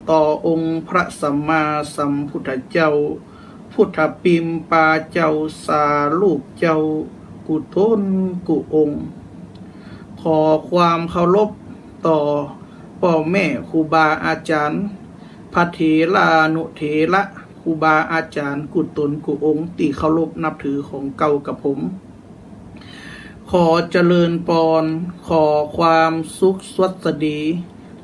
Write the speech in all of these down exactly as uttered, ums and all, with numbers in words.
ต่อองค์พระสัมมาสัมพุทธเจ้า พุทธปิมปาเจ้า สารูปเจ้า กู้ต๋นกู้องค์ ขอความเคารพต่อป้อแม่ครูบาอาจ๋ารย์ พระเถรานุเถระ ครูบาอาจ๋ารย์กู้ต๋นกู้องค์ตี้เคารพนับถือของเก้ากระผม ขอเจริญปอน ขอความสุขสวัสดี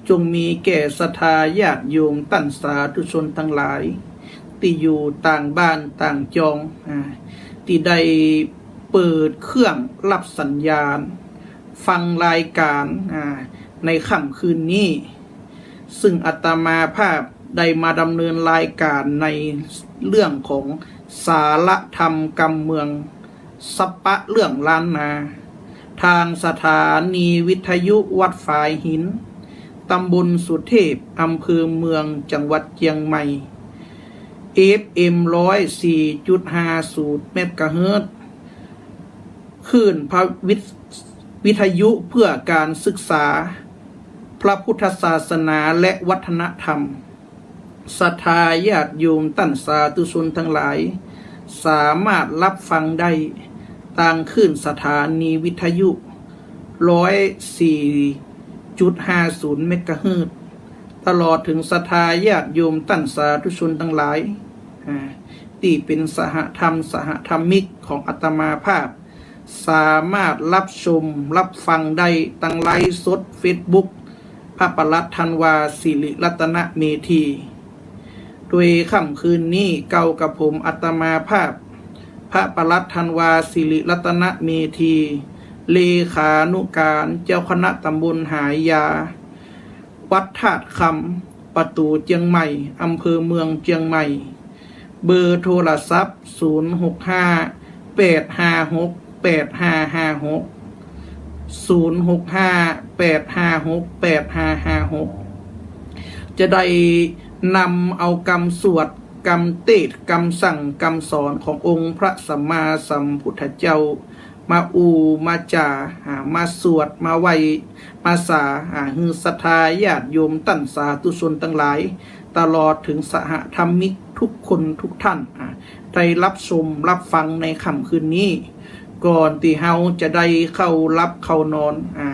จงมีแก่ศรัทธาญาติโยมต้านสาธุชนตังหลาย ตี้อยู่ต่างบ้านต่างจอง อ่า ตี้ได้เปิดเครื่องรับสัญญาณ ฟังรายก๋าน อ่า ในค่ำคืนนี้ ซึ่งอาตมาภาพได้มาดำเนินรายก๋านในเรื่องของสาระธรรมกำเมือง สัปปะเรื่องล้านนา ตางสถานีวิทยุวัดฝายหิน ตำบลสุเทพ อำเภอเมือง จังหวัดเจียงใหม่ เอฟเอ็ม ร้อยสี่จุดห้าศูนย์ เมกะเฮิรตซ์ คลื่นพระวิท- วิทยุเพื่อการศึกษา พระพุทธศาสนาและวัฒนธรรม ศรัทธาญาติโยมต้านสาธุชนตังหลาย สามารถรับฟังได้ตางคลื่นสถานีวิทยุ ร้อยสี่จุดห้าศูนย์ เมกะเฮิรตซ์ ตลอดเถิงศรัทธาญาติโยมต้านสาธุชนตังหลาย อ่า ตี้เป๋นสหธรรม สหธรรมิกของอาตมาภาพ สามารถรับชมรับฟังได้ตางไลฟ์สดเฟซบุ๊ก พระปลัดธันวา สิริรัตนเมธี โดยค่ำคืนนี้เก้ากระผมอาตมาภาพ พระปลัดธันวา สิริรัตนเมธี เลขานุการเจ้าคณะตำบลหายา วัดธาตุคำ ประตู๋เจียงใหม่ อำเภอเมืองเจียงใหม่ เบอร์โทรศัพท์ ศูนย์หกห้า แปดห้าหก แปดห้าห้าหก ศูนย์หกห้า แปดห้าหก แปดห้าห้าหก จะได้นำเอากำสวด กำเตสน์ กำสั่ง กำสอนขององค์พระสัมมาสัมพุทธเจ้า มาอู้มาจ๋า อ่า มาสวด มาไหว้ มาสา อ่า หื้อศรัทธาญาติโยมต้านสาธุชนตังหลาย ตลอดเถิงสหธรรมิกทุกคนทุกท่าน อ่า ได้รับชมรับฟังในค่ำคืนนี้ ก่อนตี้เฮาจะได้เข้าหลับเข้านอน อ่า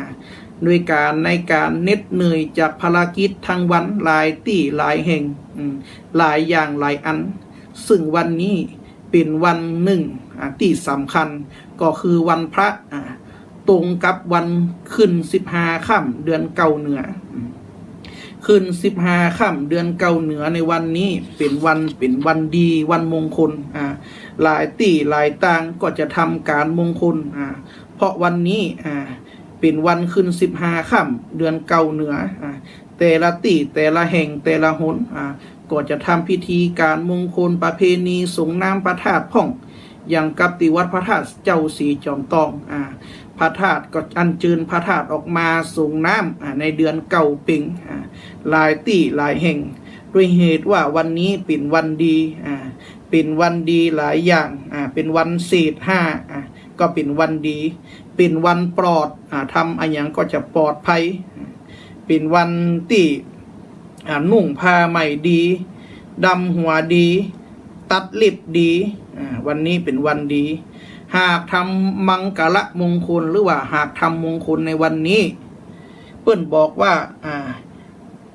ด้วยก๋านในก๋านเหน็ดเหนื่อยจากภารกิจทั้งวัน หลายตี้หลายแห่ง อืม หลายอย่างหลายอัน ซึ่งวันนี้ เป๋นวันนึ่ง อ่า ตี้สำคัญ ก็คือวันพระ อ่า ตรงกับวันขึ้นสิบห้าค่ำเดือนเก้าเหนือ อืม ขึ้นสิบห้าค่ำเดือนเก้าเหนือในวันนี้ เป๋นวัน เป๋นวันดี วันมงคล อ่า หลายตี้หลายตางก็จะทำก๋านมงคล อ่า เพราะวันนี้ อ่า เป๋นวันขึ้นสิบห้าค่ำเดือนเก้าเหนือ อ่า แต่ละตี้ แต่ละแห่ง แต่ละหน อ่า ก็จะทำพิธีก๋านมงคลประเพณีสรงน้ำพระธาตุพ่อง อย่างกับตี้วัดพระธาตุเจ้าสีจอมตอง อ่า พระธาตุก็อัญเจิญพระธาตุออกมาสรงน้ำ อ่า ในเดือนเก้าเป๋ง อ่า หลายตี้หลายแห่ง ด้วยเหตุว่าวันนี้เป๋นวันดี อ่า เป๋นวันดีหลายอย่าง อ่า เป๋นวันเศษห้า อ่า ก็เป๋นวันดี เป๋นวันปลอด อ่า ทำอะหยังก็จะปลอดภัย อ่า เป๋นวันตี้ อ่า นุ่งผ้าใหม่ดี ดำหัวดี ตัดเล็บดี อ่า วันนี้เป๋นวันดี หากทำมังคละมงคล หรือว่าหากทำมงคลในวันนี้ เปิ้นบอกว่า อ่า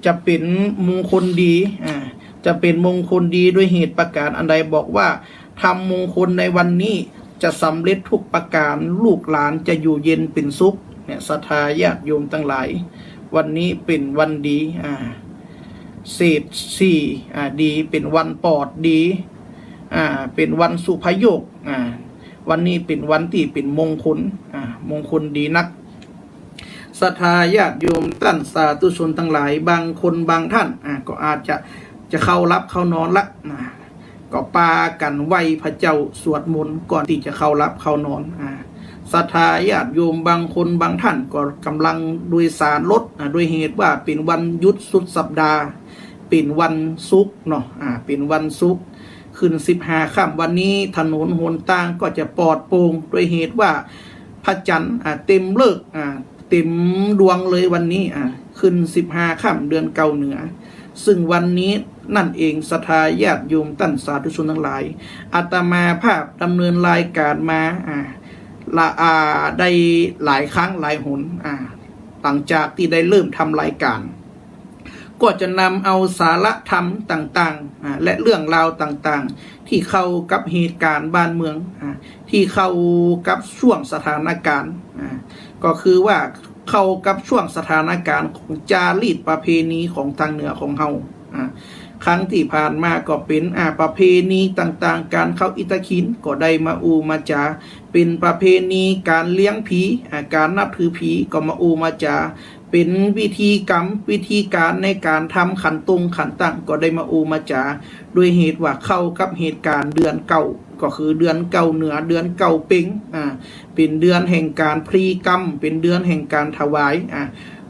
จะเป๋นมงคลดี อ่า จะเป๋นมงคลดีด้วยเหตุประก๋านอันใด บอกว่าทำมงคลในวันนี้จะสำเร็จทุกประก๋าน ลูกหลานจะอยู่เย็นเป๋นสุข เนี่ย ศรัทธาญาติโยมตังหลาย วันนี้เป๋นวันดี อ่า เศษสี่ อ่า ดี เป๋นวันปลอดดี อ่า เป๋นวันสุภโยค อ่า วันนี้เป๋นวันตี้เป๋นมงคล อ่า มงคลดีนัก ศรัทธาญาติโยมต้านสาธุชนตังหลาย บางคนบางท่าน อ่า ก็อาจจะ จะเข้าหลับเข้านอนละ อ่า ก็ปากั๋นไหว้พระเจ้าสวดมนต์ก่อนตี้จะเข้าหลับเข้านอน อ่า ศรัทธาญาติโยมบางคนบางท่านก็ก่ำลังโดยสารรถ อ่า ด้วยเหตุว่าเป๋นวันหยุดสุดสัปดาห์ เป๋นวันศุกร์เนาะ อ่า เป๋นวันศุกร์ ขึ้นสิบห้าค่ำ วันนี้ถนนหนตางก็จะปลอดโปร่ง ด้วยเหตุว่าพระจันทร์ อ่า เต็มฤกษ์ อ่า เต็มดวงเลยวันนี้ อ่า ขึ้นสิบห้าค่ำเดือนเก้าเหนือ ซึ่งวันนี้นั่นเอง ศรัทธาญาติโยมต้านสาธุชนตังหลาย อาตมาภาพดำเนินรายการมา อ่า ละ อ่า ได้หลายครั้งหลายหน อ่า หลังจากตี้ได้เริ่มทำรายการ ก็จะนำเอาสาระธรรมต่างๆ อ่า และเรื่องราวต่างๆ ตี้เข้ากับเหตุก๋ารณ์บ้านเมือง อ่า ตี้เข้ากับช่วงสถานก๋ารณ์ อ่า ก็คือว่าเข้ากับช่วงสถานก๋ารณ์ของจารีตประเพณีของตางเหนือของเฮา อ่า ครั้งตี้ผ่านมาก็เป๋น อ่า ประเพณีต่างๆ ก๋านเข้าอิฐถินก็ได้มาอู้มาจ๋า เป๋นประเพณีก๋านเลี้ยงผี อ่า ก๋านนับถือผีก็มาอู้มาจ๋า เป๋นพิธีกรรม พิธีก๋านในก๋านทำขันตรงขันตั้งก็ได้มาอู้มาจ๋า โดยเหตุว่าเข้ากับเหตุก๋ารณ์เดือนเก้า ก็คือเดือนเก้าเหนือ เดือนเก้าเป็ง อ่า เป๋นเดือนแห่งก๋านพลีกรรม เป๋นเดือนแห่งก๋านถวาย อ่า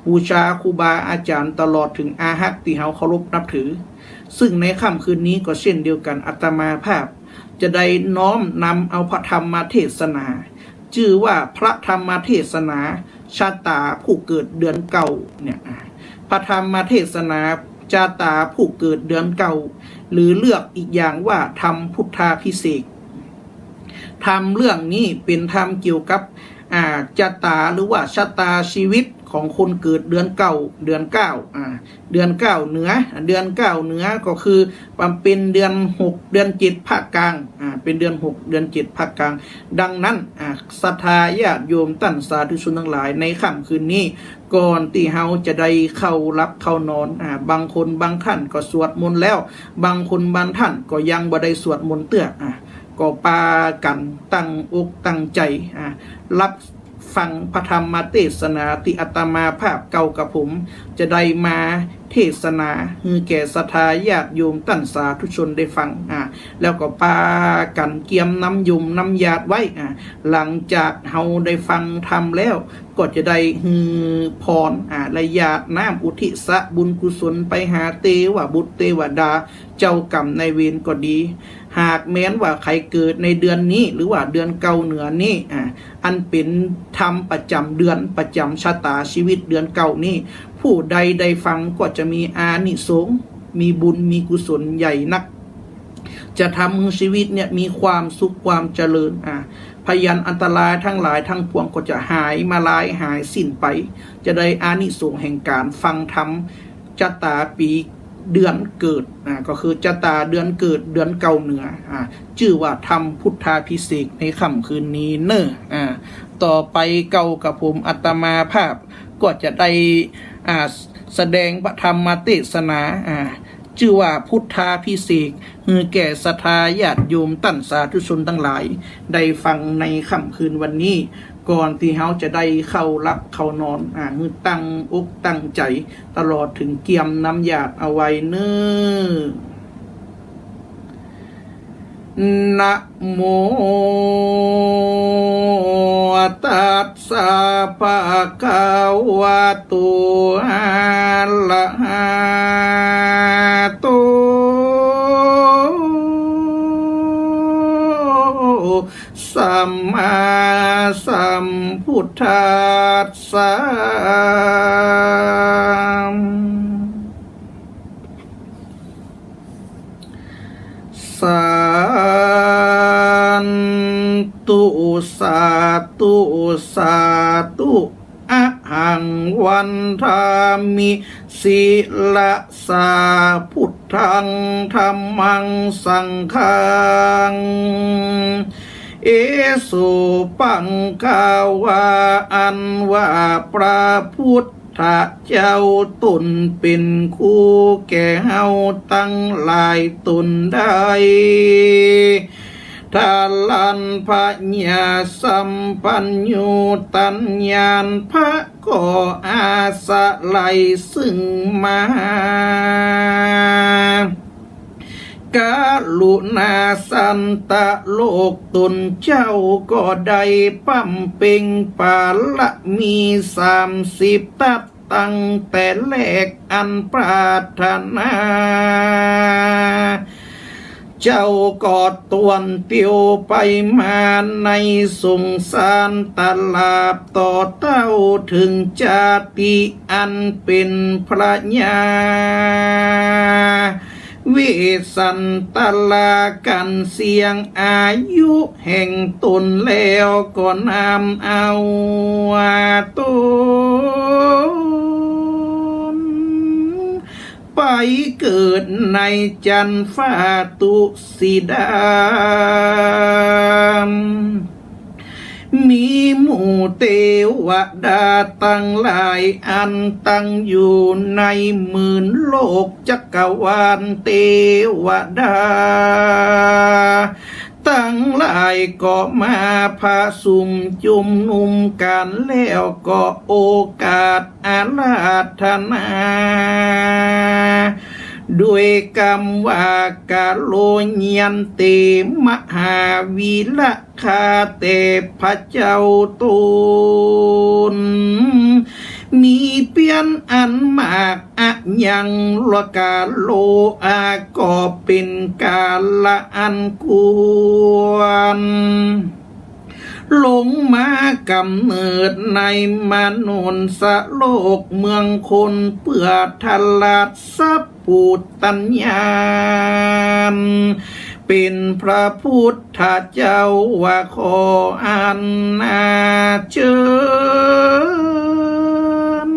บูชาครูบาอาจ๋ารย์ ตลอดเถิงอาหักตี้เฮาเคารพนับถือ ซึ่งในค่ำคืนนี้ก็เช่นเดียวกั๋น อาตมาภาพจะได้น้อมนำเอาพระธรรมเทศนา จื้อว่าพระธรรมเทศนาชะต๋าผู้เกิดเดือนเก้าเนี่ย อ่า พระธรรมเทศนาชะต๋าผู้เกิดเดือนเก้า หรือเรียกอีกอย่างว่าธรรมพุทธาภิเษก ธรรมเรื่องนี้เป๋นธรรมเกี่ยวกับ อ่า ชะต๋าหรือว่าชะต๋าชีวิตของคนเกิดเดือนเก้า เดือนเก้า อ่า เดือนเก้าเหนือ เดือนเก้าเหนือก็คือมันเป๋นเดือนหก เดือนเจ็ดภาคกลาง อ่า เป๋นเดือนหก เดือนเจ็ดภาคกลาง ดังนั้น อ่า ศรัทธาญาติโยมต้านสาธุชนตังหลาย ในค่ำคืนนี้ ก่อนตี้เฮาจะได้เข้าหลับเข้านอน อ่า บางคนบางท่านก็สวดมนต์แล้ว บางคนบางท่านก็ยังบ่ได้สวดมนต์เตื้อ อ่า ก็ปากั๋นตั้งอกตั้งใจ๋ อ่า ฮับฟังพระธรรมเทศนาตี้อาตมาภาพเก่ากับผมจะได้มาเทศนาหื้อแก่ศรัทธาญาติโยมต้านสาธุชนได้ฟัง อ่า แล้วก็ปากั๋นเกียมน้ำยมน้ำหยาดไว้ อ่า หลังจากเฮาได้ฟังธรรมแล้ว ก็จะได้หื้อพร อ่า และหยาดน้ำอุทิศบุญกุศลไปหาเตวบุตรเตวดา เจ้ากรรมนายเวรก็ดี หากแม้นว่าใผเกิดในเดือนนี้ หรือว่าเดือนเก้าเหนือนี้ อ่า อันเป๋นธรรมประจ๋ำเดือน ประจ๋ำชะต๋าชีวิตเดือนเก้านี้ ผู้ใดได้ฟังก็จะมีอานิสงส์ มีบุญ มีกุศลใหญ่นัก จะทำหื้อชีวิตเนี่ยมีความสุขความเจริญ อ่า พยันอันตรายทั้งหลายทั้งปวงก็จะหายมาลายหายสิ้นไป จะได้อานิสงส์แห่งก๋านฟังธรรม ชะต๋าปีเดือนเกิด อ่า ก็คือชะต๋าเดือนเกิดเดือนเก้าเหนือ อ่า จื้อว่าธรรมพุทธาภิเษกในค่ำคืนนี้เน่อ อ่า ต่อไปเก่ากับผมอาตมาภาพก็จะได้ อ่า แสดงพระธรรมเทศนา อ่า จื้อว่าพุทธาภิเษก หื้อแก่ศรัทธาญาติโยมต้านสาธุชนตังหลายได้ฟังในค่ำคืนวันนี้ ก่อนตี้เฮาจะได้เข้าหลับเข้านอน อ่า หื้อตั้งอกตั้งใจ๋ตลอดเถิงเกียมน้ำหยาดเอาไว้เน่อ นะโมตัสสะ ภะคะวะโต อะระหะโต สัมมาสัมพุทธัสสะ สาธุ สาธุ สาธุ อะหัง วันทามิ ศิรสา พุทธัง ธัมมัง สังฆัง เอสุ ปังคาวา อันว่าพระพุทธเจ้าต๋นเป๋นครูแก่เฮาตังหลายต๋นได้ ทารัญญะสัมปัญญูตัญญาณ พระก็อาศัยซึ่งมหา กรุณาสันตะโลก ต๋นเจ้าก็ได้บำเพ็งบารมีสามสิบทัศ ตั้งแต่แรกอันปรารถนา เจ้าก็ตวนเตียวไปมาในสงสารตลาดต่อเต้าเถิงจาติอันเป๋นพระญา เวสสันตรากั๋นเสี้ยงอายุแห่งต๋นแล้วก็นำเอาต๋น ไปเกิดในจันฟ้าตุสิดา มีหมู่เตวดาตังหลายอันตั้งอยู่ในหมื่นโลกจักรวาล เตวดาตังหลายก็มาผะสุมจุมนุมกั๋นแล้วก็โอกาส อาราธนา ด้วยกำว่ากะโลเยียนเต มหาวีระ ข้าแต่พระเจ้าต๋น มีเปี้ยนอันมาก อะยังละกะโลอา ก็เป๋นกาละอันควร ลงมากำเนิดในมนุษย์โลกเมืองคน เปื้อทราชสัพพุตตัญญาณ เป๋นพระพุทธเจ้าว่าขออันนาเจิญ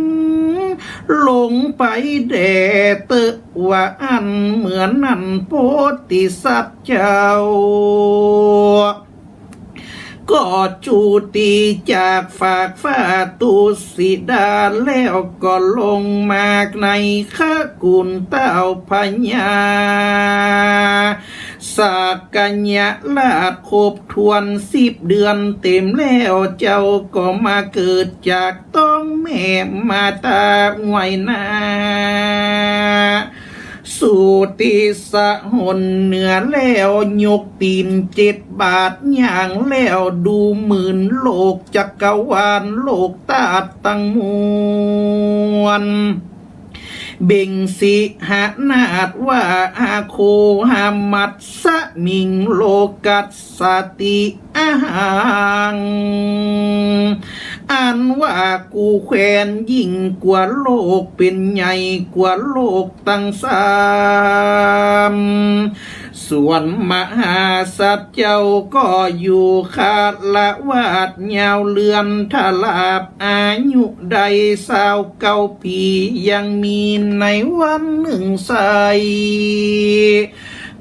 ลงไปแด่เต๊อะว่าอั้น เมื่อนั้นโพธิสัตว์เจ้า ก็จุติจากฟากฟ้าตุสิดาแล้วก็ลงมาในขะกุนเต้าพญา สักยราชครบถ้วนสิบเดือนเต๋มแล้ว เจ้าก็มาเกิดจากต๊องแม่มาตาไหวนา สุติสหนเหนือแล้ว ยกตี๋นเจ็ดบาทย่างแล้ว ดูหมื่นโลกจักรวาลโลกธาตุตังมวล เบ่งสิหนาถว่า อโคหมัสสมิงโลกัสสติ อหัง อันว่ากูแควนยิ่งกว่าโลก เป๋นใหญ่กว่าโลกตังสาม ส่วนมหาสัตว์เจ้าก็อยู่คฤหาสน์ยาวเรือนทราบ อายุได้ซาวเก้าปี๋ ยังมีในวันนึ่งใส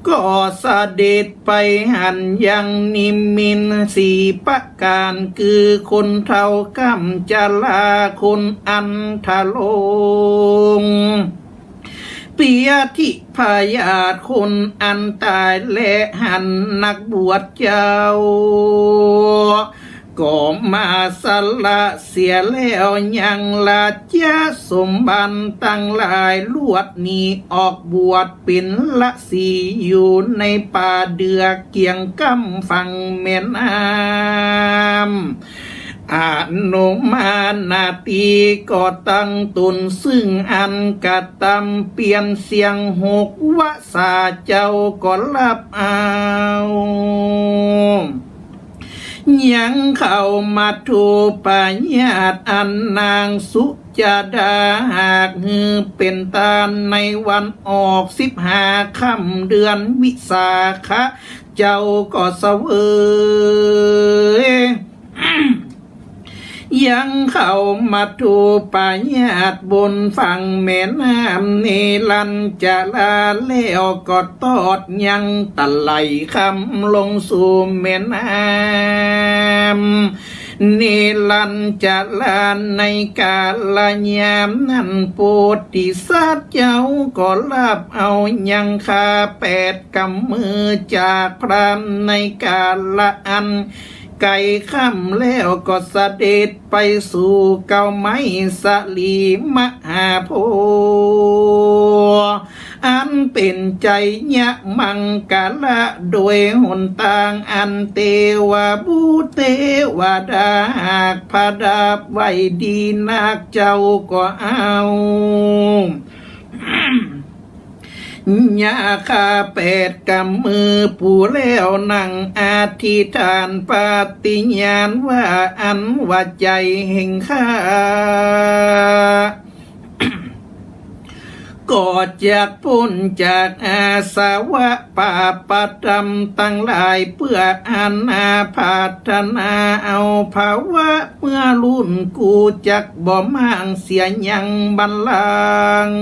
ก็เสด็จไปหั้นยังนิมิตสี่ประก๋าน คือคนเฒ่าก้ำจรา คนอันทะลง เปียธิพยาธิ คนอันต๋าย และหั้นนักบวชเจ้า ก็มาสละเสียแล้ว ยังราชสมบัติตังหลาย ลวดหนีออกบวชเป๋นฤๅษีอยู่ในป่าเดือเกียงก้ำฝั่งแม่น้ำ อโนมานาตี ก็ตั้งต๋นซึ่งอันกระตำเปียรเสียงหกวาสา เจ้าก็ฮับเอา ยังเข้ามัทธุปายาส อันนางสุจาดาหากหื้อเป๋นตานในวันออกสิบห้าค่ำเดือนวิสาขะ เจ้าก็เสวย ยังเข้ามัทธุปายาสบนฝั่งแม่น้ำเนรัญจารา แล้วก็ตอดยังตะไหลค่ำลงสู่แม่น้ำเนรัญจารา ในกาลยามนั้น โพธิสัตว์เจ้าก็ฮับเอายังคาแปดกำมือจากพราหมณ์ในกาละอัน ไก๋ค่ำแล้วก็เสด็จไปสู่เก๊าไม้สาลีมหาโพธิ์ อันเป๋นไชยมังคละ โดยหนตางอันเตวบุตรเตวดาหากประดับไว้ดีนัก เจ้าก็เอา ยาข้าแปดกำมือผู้แล้วนั่งอธิษฐานปฏิญาณว่า อันว่าใจ๋แห่งข้า ก็จักป๊นจากอาสวะปาปธรรมตังหลาย เปื้ออาณาปรารถนาเอาภาวะเมื่อรุ่นกูจักบ่ม้างเสียยังบัลลังก์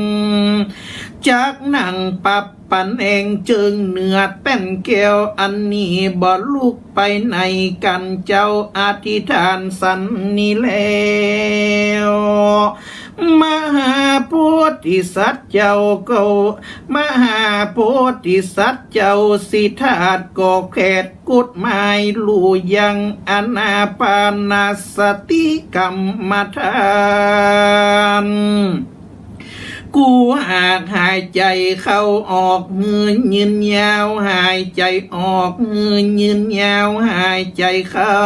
จักนั่งปรับ ปันแอ่งเจิงเหนือแป้นแก้วอันนี้ บ่ลุกไปไหนกั๋น เจ้าอธิษฐานสันนี้แล้ว มหาโพธิสัตว์เจ้าก็ มหาโพธิสัตว์เจ้าสิทธัตถ์ก็แขดกฎหมาย ฮู้ยังอานาปานสติกรรมฐาน กูหากหายใจ๋เข้าออกหื้อยืนยาว หายใจ๋ออกหื้อยืนยาว หายใจ๋เข้า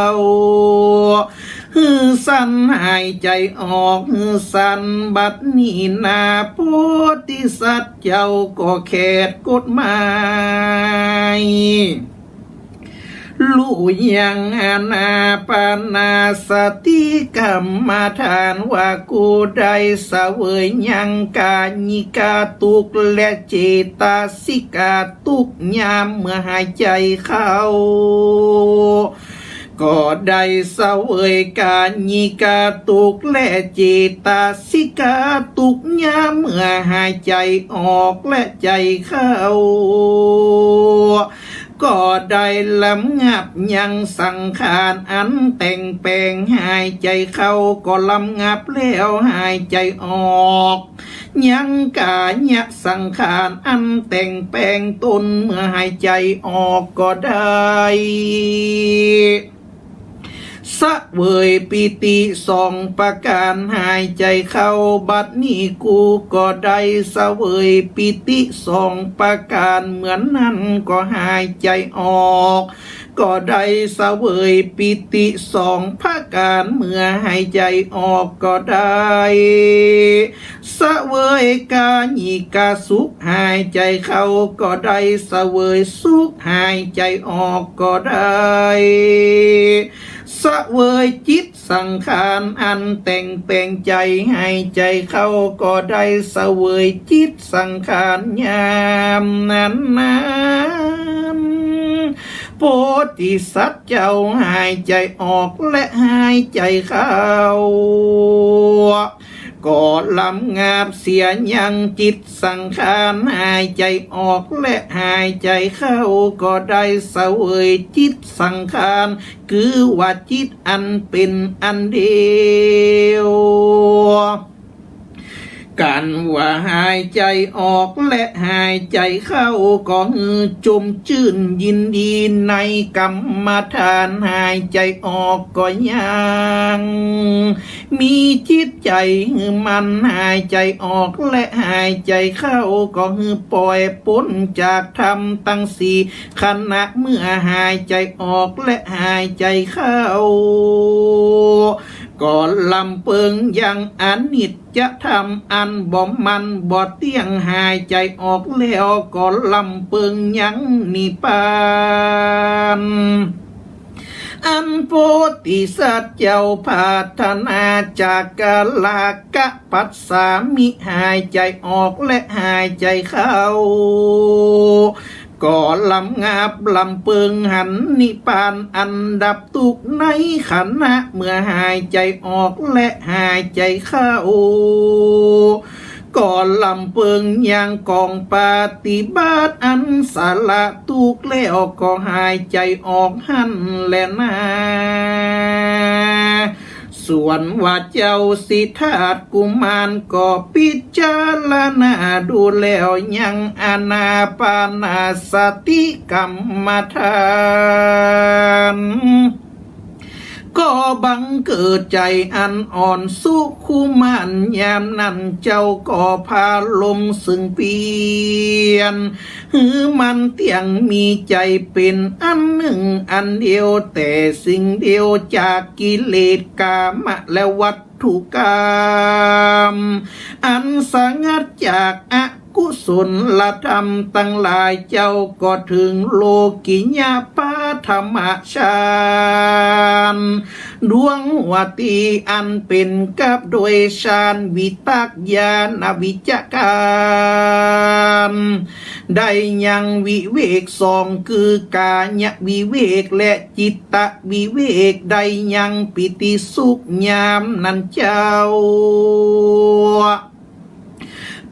หื้อสั้น หายใจ๋ออกหื้อสั้น บัดนี้นาโพธิสัตว์เจ้าก็แขดกฎหมาย ฮู้ยังอานาปานสติกรรมฐานว่า กูได้เสวยยังกายิกะตุ๊กข์และเจตสิกะตุ๊กข์ ยามเมื่อหายใจ๋เข้า ก็ได้เสวยกายิกะตุ๊กข์และเจตสิกะตุ๊กข์ ยามเมื่อหายใจ๋ออกและใจ๋เข้า ก็ได้รำงับยังสังขารอันแต่งแป๋ง หายใจ๋เข้าก็รำงับแล้วหายใจ๋ออก ยังกายสังขารอันแต่งแป๋งตนเมื่อหายใจ๋ออกก็ได้ เสวยปีติสองประก๋าน หายใจ๋เข้า บัดนี้กูก็ได้เสวยปีติสองประก๋านเหมือนนั้น ก็หายใจ๋ออก ก็ได้เสวยปีติสองประก๋าน เมื่อหายใจ๋ออกก็ได้ เสวยกายิกสุข หายใจ๋เข้าก็ได้เสวยสุข หายใจ๋ออกก็ได้ เสวยจิตสังขารอันแต่งแป๋งใจ๋ หายใจ๋เข้าก็ได้เสวยจิตสังขารยามนั้นนั้น โพธิสัตว์เจ้าหายใจ๋ออกและหายใจ๋เข้า ก็รำงับเสียยังจิตสังขาร หายใจ๋ออกและหายใจ๋เข้า ก็ได้เสวยจิตสังขาร คือว่าจิตอันเป๋นอันเดียว กั๋นว่าหายใจ๋ออกและหายใจ๋เข้า ก็หื้อจมจื้นยินดีในกรรมฐาน หายใจ๋ออกก็ยัง มีจิตใจ๋หื้อมั่น หายใจ๋ออกและหายใจ๋เข้า ก็หื้อป่อยป๊นจากธรรมตังสี่ ขณะเมื่อหายใจ๋ออกและหายใจ๋เข้า ก็ลำเปิงยังอนิจจธรรมอันบ่มั่นบ่เตี้ยง หายใจ๋ออกแล้วก็ลำเปิงยังนิพพาน อันโพธิสัตว์เจ้าปรารถนาจากกาลากะปัสสามิ หายใจ๋ออกและหายใจ๋เข้า ก็ลำงับลำเปิงหันนิพพานอันดับทุกข์ในขณะเมื่อหายใจ๋ออกและหายใจ๋เข้า ก็ลำเปิงยังก๋องปฏิบัติอันสละทุกข์แล้วก็หายใจ๋ออกหั้นแลนา ส่วนว่าเจ้าสิทธัตถกุมารก็พิจารณาดูแล้วยังอานาปานสติกรรมฐาน ก็บังเกิดใจ๋อันอ่อนสุขุมาน ยามนั้นเจ้าก็ผะลมซึ่งเปียรติ หื้อมันเตี้ยงมีใจ๋เป๋นอันนึ่งอันเดียวแต่สิ่งเดียวจากกิเลสกามและวัตถุกรรม อันสงัดจากอ กุศลธรรมตังหลายเจ้าก็เถิงโลกิยะปฐมฌาน ดวงหัวตี้อันเป๋นกับโดยฌานวิตักญาณวิจาร ได้ยังวิเวกสอง คือกายวิเวกและจิตตวิเวก ได้ยังปีติสุขยามนั้นเจ้า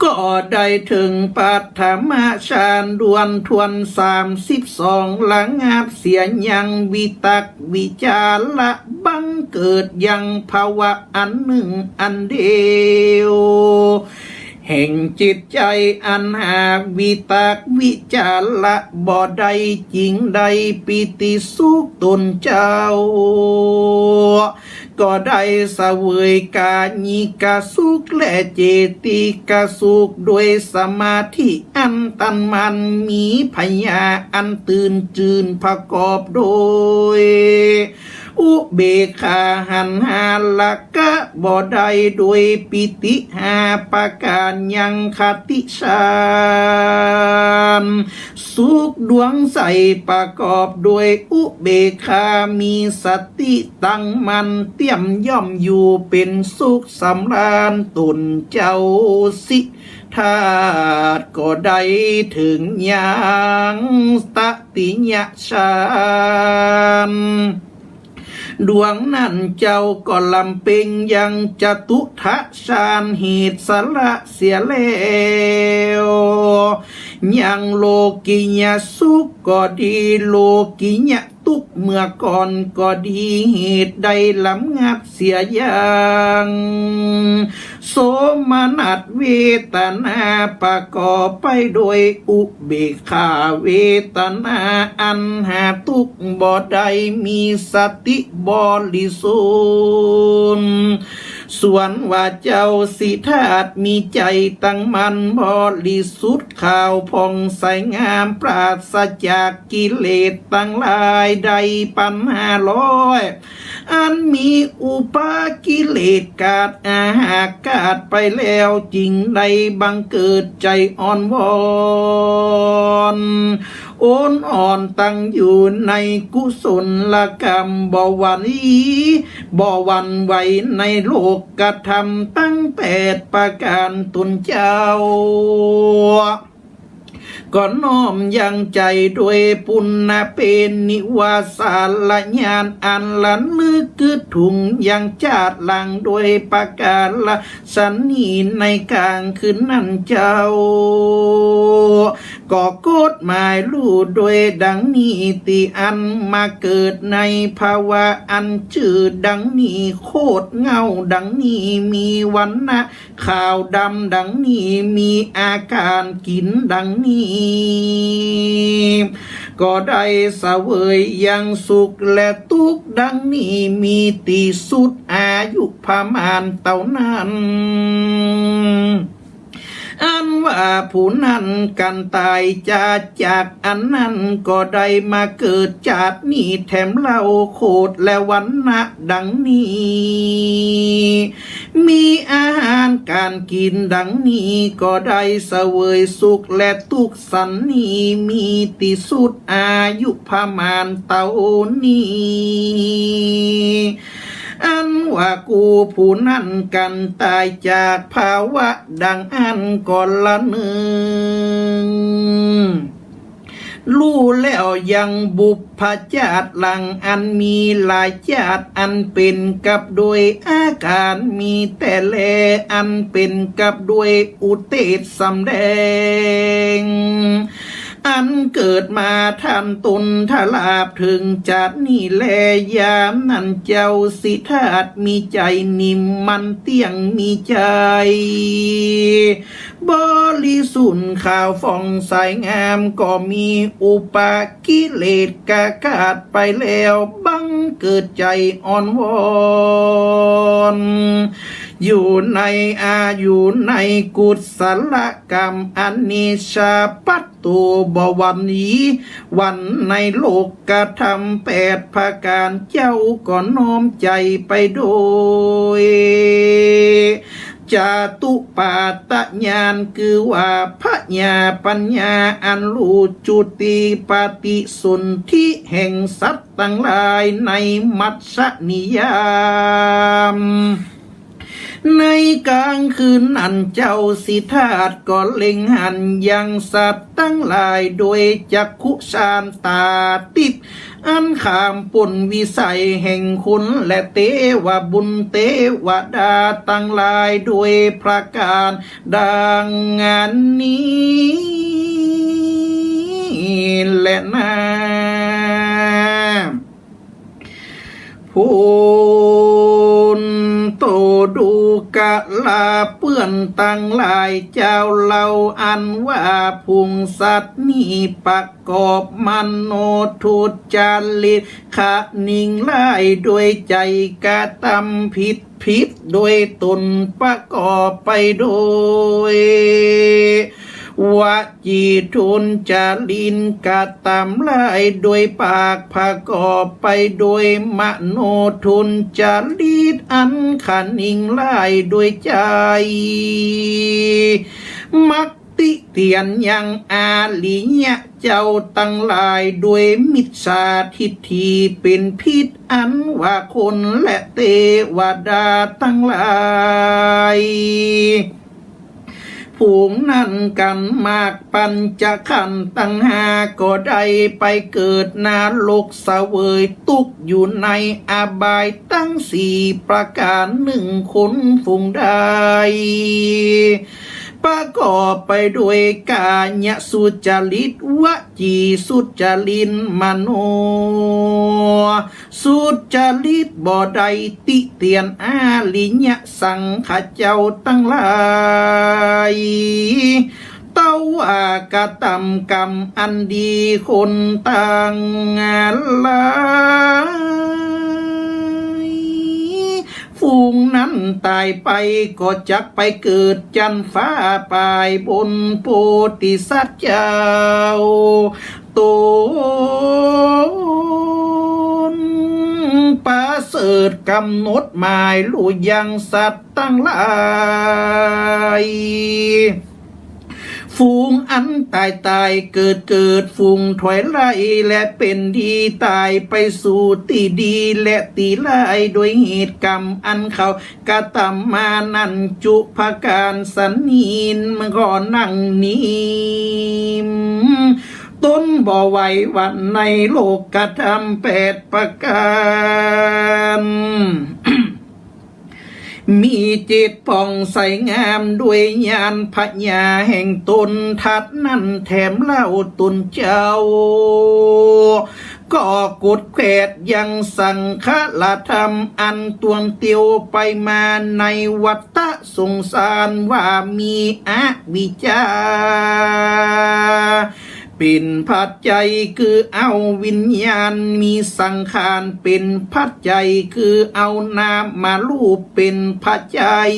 ก็ได้เถิงปฐมฌานด้วนถ้วนสามสิบสอง ระงับเสียยังวิตักวิจาระ บังเกิดยังภาวะอันนึ่งอันเดียว แห่งจิตใจ๋อันหาวิตักวิจาระบ่ได้ จึงได้ปีติสุขตนเจ้า ก็ได้เสวยกายิกสุขและเจติกสุข โดยสมาธิอันตั้งมั่น มีผญาอันตื่นจืนประกอบโดย อุเบกขาหันหาละกะบ่ได้ โดยปีติห้าประก๋านยังคติฌาน สุขดวงใสประกอบโดยอุเบกขา มีสติตั้งมั่นเตี้ยมย่อมอยู่เป๋นสุขสำราญตนเจ้า สิทธัตถ์ก็ได้เถิงยังตติยฌาน ดวงนั้นเจ้าก็ลำเพ็งยังจตุตถฌานเหตุสละเสียแล้ว ยังโลกิยสุขก็ดี โลกิยทุกข์เมื่อก่อนก็ดี เหตุได้ลำงับเสียยัง โสมนัสเวทนาประกอบไปโดยอุเบกขาเวทนา อันหาทุกข์บ่ได้ มีสติบริสุทธิ์ ส่วนว่าเจ้าสิทธัตถ์มีใจ๋ตั้งมั่นบริสุทธิ์ขาวผ่องใสงาม ปราศจากกิเลสตังหลายได้ปันห้าร้อย อันมีอุปกิเลสขาดอาหารขาดไปแล้ว จึงได้บังเกิดใจ๋อ่อนวอน โอนอ่อนตั้งอยู่ในกุศลกรรม บ่หวั่น บ่หวั่นไหวในโลกกธรรมตังแปดประก๋านตนเจ้า ก็น้อมยังใจ๋โดยปุณณเปนิวาสารญาณอันระลึกกึ๊ดถึงยังจาติหลังโดยประก๋านละ สันนี้ในกลางคืนนั้นเจ้า ก็กฎหมายฮู้โดยดังนี้ ตี้อันมาเกิดในภาวะอันจื้อดังนี้ โคตรเหง้าดังนี้ มีวรรณะขาวดำดังนี้ มีอาก๋านกิ๋นดังนี้ ก็ได้เสวยยังสุขและตุ๊กข์ดังนี้ มีตี้สุดอายุประมาณเต้านั้น อันว่าผู้นั้นกั๋นต๋ายจาดจากอันนั้น ก็ได้มาเกิดจาตินี้แถมเล่า โคตรและวรรณะดังนี้ มีอาหารก๋านกิ๋นดังนี้ ก็ได้เสวยสุขและตุ๊กข์สันนี้ มีตี้สุดอายุประมาณเต้านี้ อันว่ากู้ผู้นั้นกั๋นต๋ายจากภาวะดังอั้นก็ละหนึ่ง ฮู้แล้วยังบุพจาติหลังอันมีหลายจาติ อันเป๋นกับโดยอาก๋านมีแต๊แล อันเป๋นกับโดยอุเตสสำแดง อันเกิดมาทันตนทราบเถิงจาตินี้แล ยามนั้นเจ้าสิทธัตถ์มีใจ๋นิ่มมั่นเตี้ยง มีใจ๋บริสุทธิ์ขาวผ่องใสงาม ก็มีอุปกิเลสขาดไปแล้ว บังเกิดใจ๋อ่อนวอน อยู่ในอา อยู่ในกุศลกรรมอันเนชาปัตโต บ่หวั่นหนีหวั่นในโลกกธรรมแปดประก๋าน เจ้าก็น้อมใจ๋ไปโดย จตุปัฏฐญาณ คือว่าผญาปั๋ญญาอันฮู้จุติปฏิสนธิแห่งสัตว์ตังหลายในมัชฌะนิยาม ในกลางคืนนั้นเจ้าสิทธัตถ์ก็เล็งหันยังสัตว์ตังหลายโดยจักขุฌานต๋าติพย์ อันข้ามป๊นวิสัยแห่งคนและเตวบุตรเตวดาตังหลายโดยประก๋านดังนี้แลนา ปุณโณ ดูกราเปื้อนตังหลายเจ้าเล่า อันว่าฝูงสัตว์นี้ประกอบมโนทุจริต คะนิงร้ายโดยใจ๋ กระตำผิดผิดโดยต๋น ประกอบไปโดยวจีทุจริต กระตำร้ายโดยปาก ประกอบไปโดยมโนทุจริต อันคะนิงร้ายโดยใจ๋ มักติเตียนยังอริยะเจ้าตังหลายโดยมิจฉาทิฏฐิเป๋นผิด อันว่าคนและเตวดาตังหลาย ฝูงนั้นกั๋น มากปัญจขันธ์ตังห้าก็ได้ไปเกิดนรกเสวยตุ๊กข์อยู่ในอบายตังสี่ประก๋านนึ่ง คนฝูงใด ประกอบไปโดยก๋ายสุจริต วจีสุจริต มโนสุจริต บ่ได้ติเตียนอริยสังฆะเจ้าตังหลาย เต้าว่ากระตำกรรมอันดี คนตังหลาย ฝูงนั้นต๋ายไปก็จักไปเกิดจั๊นฟ้าป๋ายบนโพธิสัตว์เจ้า ต๋นประเสริฐกำหนดหมายฮู้ยังสัตว์ตังหลาย ฝูงอันต๋ายต๋ายเกิดเกิด ฝูงถอยไล่และเป๋นดี ต๋ายไปสู่ตี้ดีและตี้ร้าย โดยเหตุกรรมอันเขากระตำมานั้นจุประก๋านสะนี้ มันก็ดังนี้ ต๋นบ่ไหวหวั่นในโลกธรรมแปดประก๋าน มีจิตผ่องใสงามด้วยญาณผญาแห่งต๋น ถัดนั้นแถมเล่าต๋นเจ้า ก็กดแขวดยังสังขารธรรมอันตวงเตียวไปมาในวัฏฏะสงสารว่ามีอวิชชา เป๋นปัจจัย คือเอาวิญญาณ มีสังขารเป๋นปัจจัย คือเอานามรูปเป๋นปัจจัย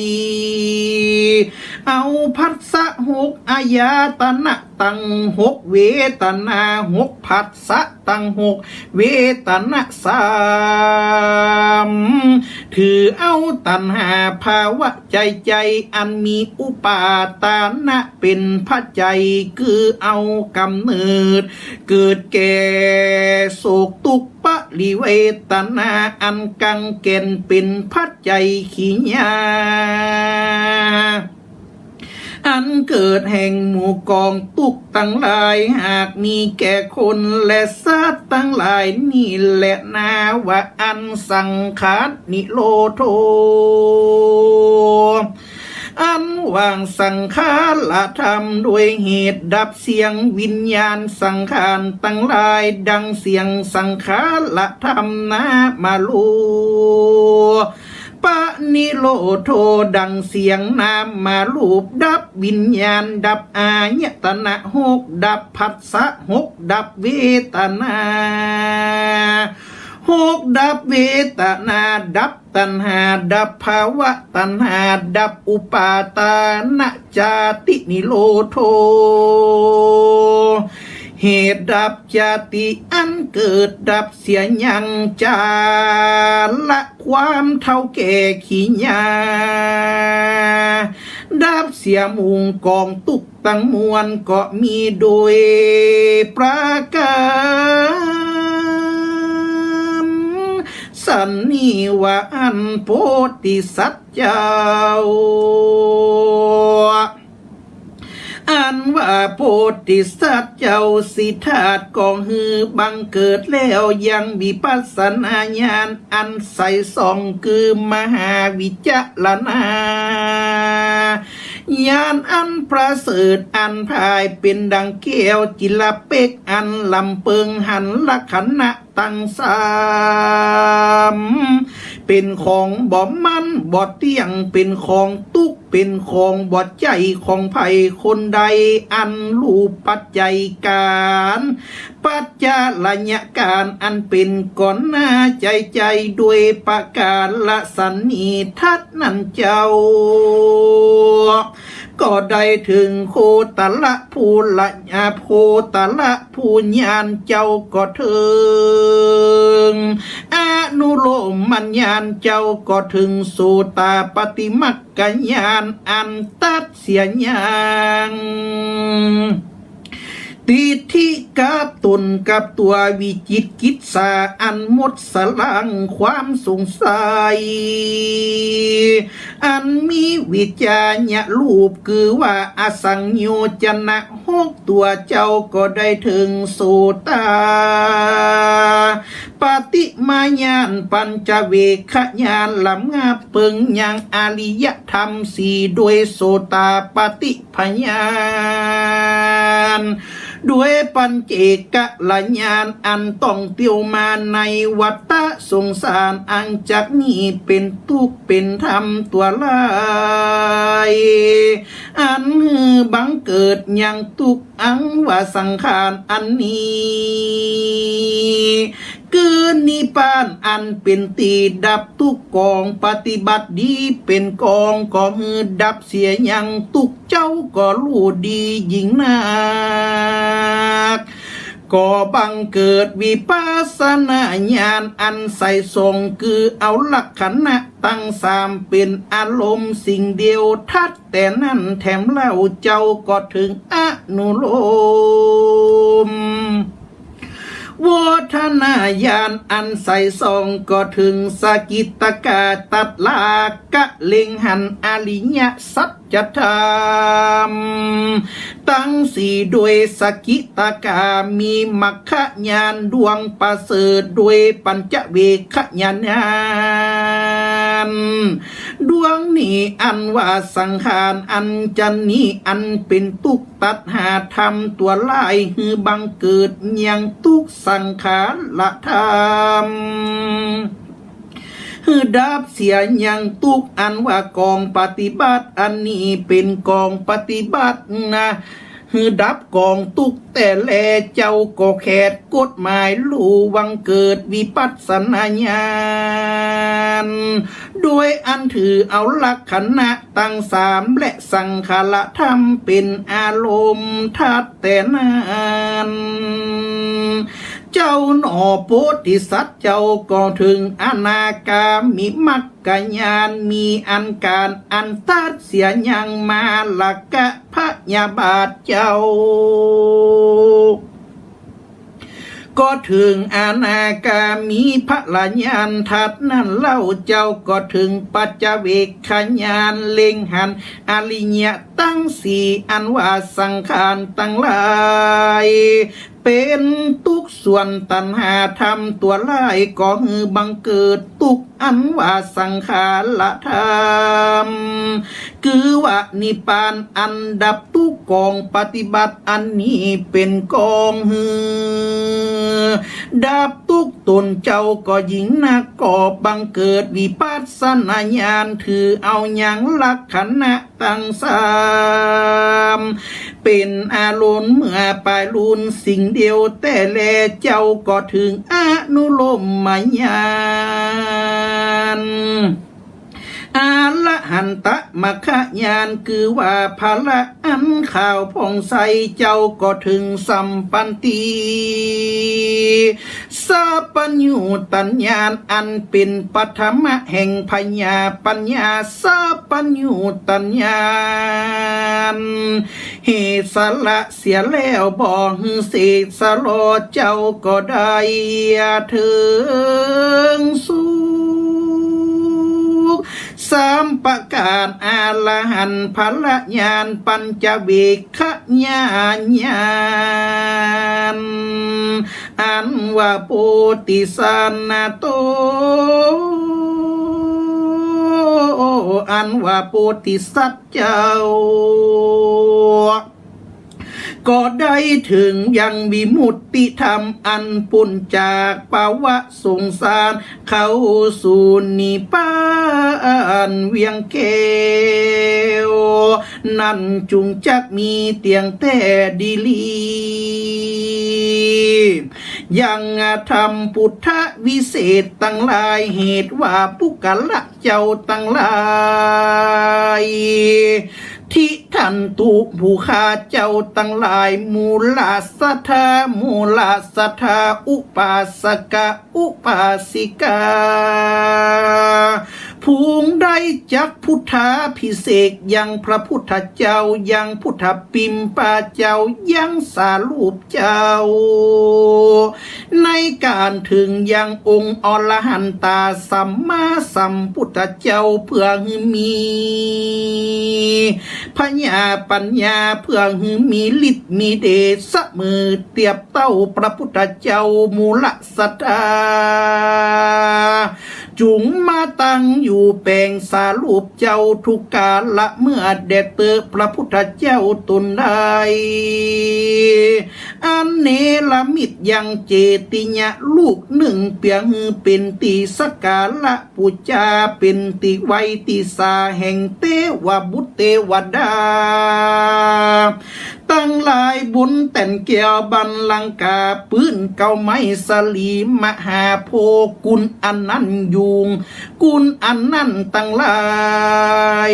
เอาผัสสะหก อายตนะตังหก เวทนาหก ผัสสะตังหก เวทนาสาม ถือเอาตัณหาภาวะใจ๋ใจ๋ อันมีอุปาทานะเป๋นปัจจัย คือเอาก๋ำเนิด เกิดแก่โศกตุ๊กข์ปริเวทนา อันกั๋งแก่นเป๋นปัจจัย กิริยา อันเกิดแห่งหมู่กองตุ๊กข์ตังหลาย หากมีแก่คนและสัตว์ตังหลาย นี้แหละนาว่าอั้นสังขารนิโรโธ อันวางสังขารธรรมโดยเหตุดับเสี้ยง วิญญาณสังขารตังหลายดังเสี้ยงสังขารธรรมนามรูป ปะนิโรโธ ดังเสี้ยงนามรูปดับ วิญญาณดับ อายตนะหกดับ ผัสสะหกดับ เวทนาหกดับ เวทนาดับ ตัณหาดับ ภาวะตัณหาดับ อุปาทานะจาตินิโรโธ เ เหตุดับจาติอันเกิดดับเสียยัง จาระความเฒ่าแก่ขีญา ดับเสียมูลก๋องตุ๊กข์ตังมวลก็มีโดยประก๋านสันนี้ว่าอั้น โพธิสัตว์เจ้า อันว่าโพธิสัตว์เจ้า สิทธัตถ์ ก็หื้อบังเกิดแล้วยังวิปัสสนาญาณอันใสส่อง คือมหาวิจารณาญาณอันประเสริฐ อันผ่ายเป๋นดังแก้วจิลเป๊ก อันลำเปิงหันลักขณะตังสาม เป๋นของบ่มั่นบ่เตี้ยง เป๋นของตุ๊กข์ เป๋นของบ่ใจ้ของใผคนใด อันฮู้ปัจจัยก๋าน ปัจจาระยะก๋านอันเป๋นก่อนหน้าใจ๋ๆ โดยประก๋านสันนี้ ทัดนั้นเจ้า ก็ได้เถิงโคตรภูละ อ่า โคตรภูญาณเจ้าก็เถิง อนุโลมญาณเจ้าก็เถิง โสตาปัตติมัคคญาณอันตัดเสียยัง ทิฏฐิกับต๋นกับตั๋ว วิจิกิจฉาอันหมดสะล้างความสงสัย อันมีวิจจาณรูป คือว่าอสังโยชนะหกตั๋วเจ้าก็ได้เถิง โสตาปัตติมญาณ ปัญจเวกขญาณ ลำงับเปิงยังอริยธรรมสี่ โดยโสตาปัตติ พญาณ โดยปัญเจกขญาณอันต้องเตียวมาในวัฏฏะสงสาร อันจักมีเป๋นตุ๊กข์เป๋นธรรมตั๋วหลาย อันหื้อบังเกิดยังตุ๊กข์ อันว่าสังขารอันนี้ คือนิพพานอันเป๋นตี้ดับตุ๊กข์ ก๋องปฏิบัติดีเป๋นกอง ก็หื้อดับเสียยังตุ๊กข์ เจ้าก็ฮู้ดียิ่งนัก ก็บังเกิดวิปัสสนาญาณอันใสส่อง คือเอาลักขณะตังสามเป๋นอารมณ์สิ่งเดียว ทัดแต่นั้นแถมเล่า เจ้าก็เถิงอนุโลม โวทนาญาณอันใสส่อง ก็เถิงสกิตตกา ตัดราคะ เล็งหันอริยสัจธรรมตังสี่ โดยสกิตตกา มีมัคคญาณดวงประเสริฐ โดยปัญจเวกขญาณ ดวงนี้อันว่าสังขารอันจันนี้ อันเป๋นตุ๊กข์ ตัณหาธรรมตั๋วหลาย หื้อบังเกิดยังตุ๊กข์ สังขารธรรม หื้อดับเสียยังตุ๊กข์ อันว่าก๋องปฏิบัติอันนี้ เป๋นก๋องปฏิบัตินา หื้อดับก๋องตุ๊กข์แต๊แล เจ้าก็แขดกฎหมายฮู้ บังเกิดวิปัสสนาญาณ โดยอันถือเอาลักขณะตังสามและสังขารธรรมเป๋นอารมณ์ ทัดแต่นั้น เจ้าหนอโพธิสัตว์เจ้าก็เถิงอนาคามิมัคคญาณ มีอันก๋านอันตัดเสียยังมาลกะพยาบาทเจ้า ก็เถิงอนาคามิผลญาณ ทัดนั้นเล่า เจ้าก็เถิงปัจจเวกขญาณ เล็งหันอริยะตังสี่ อันว่าสังขารตังหลาย เป๋นตุ๊กข์ ส่วนตัณหาธรรมตั๋วหลาย ก็หื้อบังเกิดตุ๊กข์ อันว่าสังขารธรรม คือว่านิพพานอันดับตุ๊กข์ ก๋องปฏิบัติอันนี้เป๋นก๋องหื้อดับตุ๊กข์ ต๋นเจ้าก็ยิ่งนัก ก็บังเกิดวิปัสสนาญาณ ถือเอายังลักขณะตังสาม เป๋นอารมณ์เมื่อปายลูนสิ่งเดียวแต๊แล เจ้าก็เถิงอนุโลมญาณ อรหันตมัคคญาณ คือว่าผละอันขาวผ่องใสเจ้าก็เถิงสัมปันติ สัพพัญญูตญาณ อันเป๋นปฐมะแห่งผญาปัญญา สัพพัญญูตญาณ เหตุสละเสียแล้วบ่หื้อเสกสะหลอ เจ้าก็ได้เถิงสุข สามประก๋าน อรหันต์ผละญาณ ปัญจเวกขญาณ อันว่าโพธิสัตว์นะโต อันว่าโพธิสัตว์เจ้า ก็ได้เถิงยังวิมุตติธรรมอันป๊นจากภวะสงสาร เข้าสู่นิพพานเวียงแก้ว นั้นจุ่งจักมีเตียงแต๊ดีหลี ยังธรรมปุทธวิเศษตังหลาย เหตุว่าปุคคละเจ้าตังหลาย ทิฏฐันตุ ผู้ข้าเจ้าตังหลาย มูลศรัทธา มูลศรัทธา อุปาสกะ อุปาสิกา ผู้ได้จักพุทธาภิเษกยังพระพุทธเจ้า ยังพุทธปิมปาเจ้า ยังสารูปเจ้า ในก๋านเถิงยังองค์อรหันตาสัมมาสัมพุทธเจ้า เพื่อหื้อมีผญาปัญญา เพื่อหื้อมีฤทธิ์มีเดชเสมอเตียบเต้าพระพุทธเจ้า มูลศรัทธา จุ่งมาตั้งอยู่แปงสารูปเจ้าทุกกาละเมื่อแด่เต๊อะ พระพุทธเจ้าต๋นใด อันเนรมิตยังเจติยะลูกนึ่ง เปื้อหื้อเป๋นตี้สักการะปู๋จา เป๋นตี้ไหว้ตี้สาแห่งเตวบุตรเตวดา ตังหลายบนแต้นแก้วบัลลังกา ปื๊นเก๊าไม้สะหลีมหาโพธิ์ กุณอันนั้นยุง กุณอันนั้นตังหลาย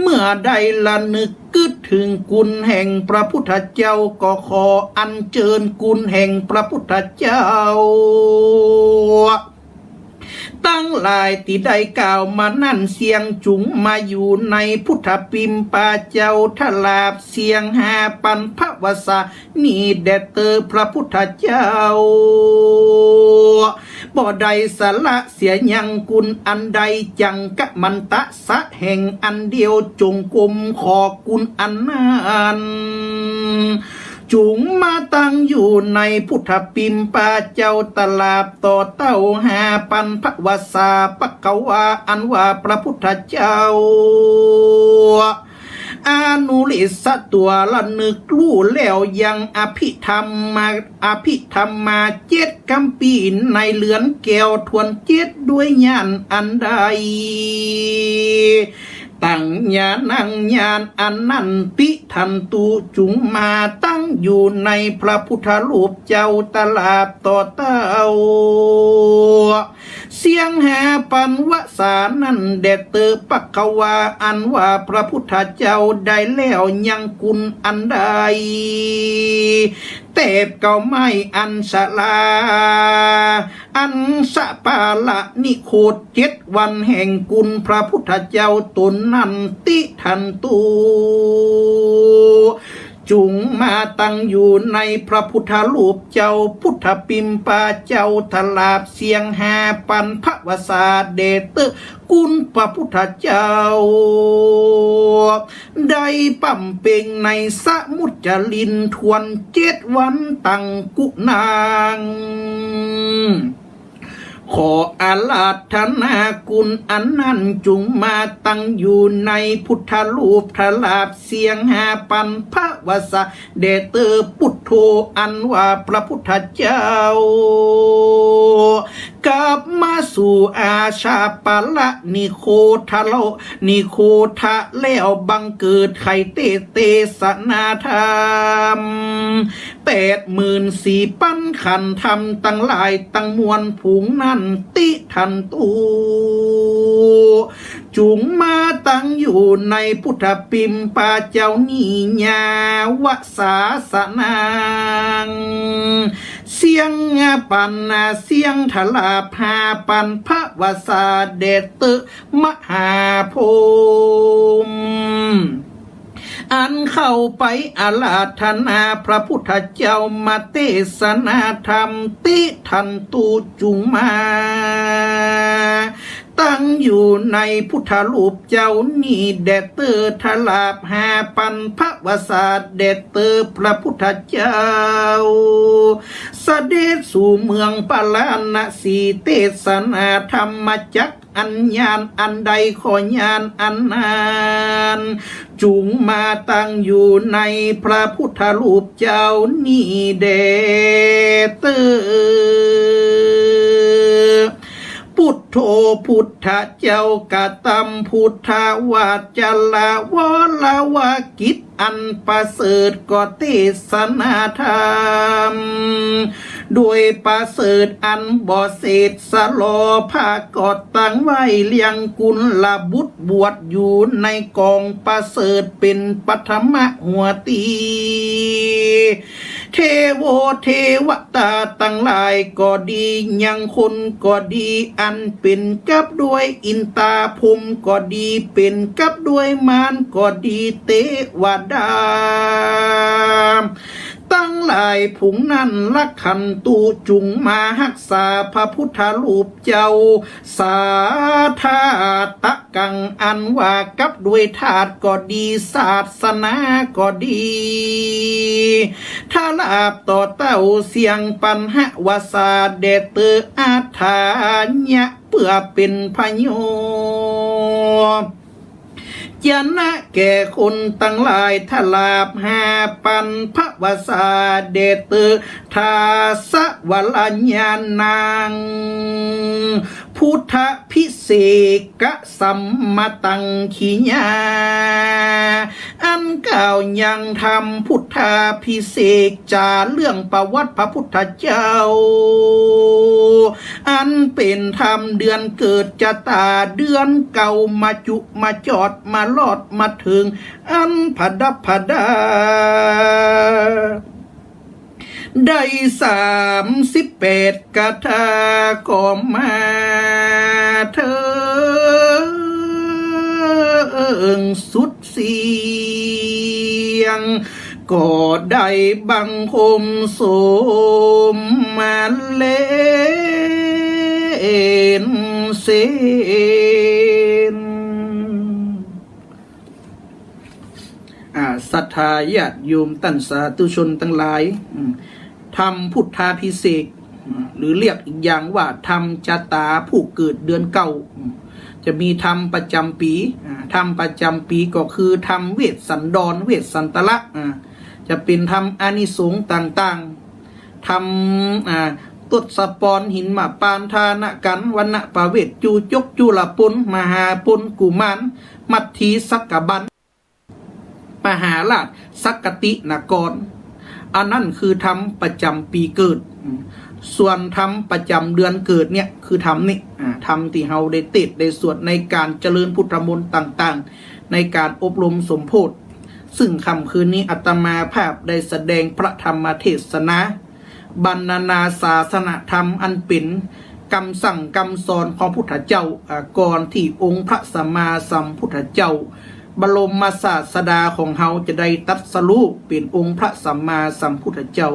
เมื่อได้ระนึกกึ๊ดเถิงกุณแห่งพระพุทธเจ้า ก็ขออัญเจิญกุณแห่งพระพุทธเจ้า ตังหลายตี้ได้กล่าวมานั้น เสี้ยงจุ่งมาอยู่ในพุทธปิมปาเจ้า ทราบเสี้ยงหาปันภวสา นี้แด่เต๊อะพระพุทธเจ้า บ่ได้สละเสียยังกุณอันใด จังกะมันตะสะแห่งอันเดียว จงก้มขอกุณอันนั้น จุ่งมาตั้งอยู่ในพุทธปิมปาเจ้า ตราบต่อเต้าหาปันภวสา ภควา อันว่าพระพุทธเจ้า อนุริสสะตั๋วระนึกฮู้แล้วยังอภิธรรมมา อภิธรรมมาเจ็ดคำพีร์ในเรือนแก้วถ้วนเจ็ดด้วยญาณอันใด ตังญาณังญาณอันนั้น ติฏฐันตุ จุ่งมาตั้งอยู่ในพระพุทธรูปเจ้า ตราบต่อเต้า เสี้ยงหาปันภวสานั้นแด่เต๊อะ ภควา อันว่าพระพุทธเจ้าได้แล้วยังกุณอันใด แต๊บเก๊าไม้อัญชลา อัญชปาละนิโครธเจ็ดวันแห่งกุณพระพุทธเจ้าต๋นนั้น ติฏฐันตุ จุ่งมาตั้งอยู่ในพระพุทธรูปเจ้า พุทธปิมปาเจ้า ทราบเสี้ยงหาปันภวสาแด่เต๊อะ กุณพระพุทธเจ้า ได้บำเพ็งในสมุจจรินถ้วนเจ็ดวันตังกุณัง ขออาราธนากุณอันนั้นจุ่งมาตั้งอยู่ในพุทธรูป ทราบเสี้ยงหาปันภวสาแด่เต๊อะ ปุทโธ อันว่าพระพุทธเจ้า กลับมาสู่อาชาปละนิโคทะเลาะ นิโคทะแล้วบังเกิดใค่เตสน์เตสนาธรรม แปดหมื่นสี่ปันขันธรรมตังหลายตังมวลฝูงนั้น ติทันตุ จุ่งมาตั้งอยู่ในพุทธปิมปะเจ้านี้ ญาวสาสนัง เสียงปันเสียงถลาบหาปันพระวสาทแด่เต๊อะมหาพรหม อันเข้าไปอาราธนาพระพุทธเจ้ามาเตสนาธรรม ติทันตุ จุ่งมาตั้งอยู่ในพุทธรูปเจ้านี้แด่เต๊อะ ถลาบหาปันพระวสาทแด่เต๊อะพระพุทธเจ้า เสด็จสู่เมืองปาราณสี เตสนาธรรมจักร อันญาณอันใดก็ญาณอันนั้น จุ่งมาตั้งอยู่ในพระพุทธรูปเจ้านี้แด่เต๊อะ ปุทโธ พุทธเจ้ากระตำพุทธวาจา วรวากิจอันประเสริฐก็เตสนาธรรม โดยประเสริฐอันบ่เศษสะหลอ ผ้ากอดตังไว้เลี้ยงกุลบุตรบวชอยู่ในกองประเสริฐเป๋นปฐมหัวตี เทโว เทวดาตังหลายก็ดี ยังคนก็ดี อันเป๋นกับด้วยอินตาพรหมก็ดี เป๋นกับด้วยมารก็ดี เตวดาตังหลายฝูงนั้น รักขันตุ จุ่งมาฮักษาพระพุทธรูปเจ้า สาธาตะกัง อันว่ากับด้วยธาตุก็ดี ศาสนาก็ดี ถลาบต่อเต้าเสียงปันหวสาทแด่เต๊อะ อัฏฐายะ เปื้อเป๋นประโยชน์ จะนะแก่คนตังหลาย ถลาบหาปันพระวสาทแด่เต๊อะ ทาสวรญาณัง พุทธาภิเษกสัมมตังขิยา อันกล่าวยังธรรมพุทธาภิเษก จ๋าเรื่องประวัติพระพุทธเจ้า อันเป๋นธรรมเดือนเกิดจะต๋า เดือนเก่ามาจุมาจอดมาลอดมาเถิง อันผดับผดา ได้สามสิบแปดกถาก็มาเถิงสุดเสี้ยง ก็ได้บังคมสมมาเล่นเสน อ่า ศรัทธาญาติโยมต้านสาธุชนตังหลาย อืม ธรรมพุทธาภิเษก อืม หรือเรียกอีกอย่างว่าธรรมจะต๋าผู้เกิดเดือนเก้า อืม จะมีธรรมประจ๋ำปี๋ อ่า ธรรมประจ๋ำปี๋ก็คือธรรมเวสสันดร เวสสันตระ อ่า จะเป๋นธรรมอานิสงส์ต่างๆ ธรรม อ่า ทศปร หิมปาน ทานกัน วณปเวส จูจก จุลปน มหาปน กุมาร มัทธี สักกบัน มหาราช สักกตินกร อันนั้นคือธรรมประจ๋ำปี๋เกิด อืม ส่วนธรรมประจ๋ำเดือนเกิดเนี่ยคือธรรมนี้ อ่า ธรรมตี้เฮาได้เตสน์ได้สวดในก๋านเจริญพุทธมนต์ต่างๆ ในก๋านอบรมสมโพธิ ซึ่งค่ำคืนนี้อาตมาภาพได้แสดงพระธรรมเทศนา บรรณนาศาสนธรรมอันเป๋นกำสั่งกำสอนของพุทธเจ้า อ่า ก่อนตี้องค์พระสัมมาสัมพุทธเจ้า บรมศาสดาของเฮาจะได้ตรัสรู้เป๋นองค์พระสัมมาสัมพุทธเจ้า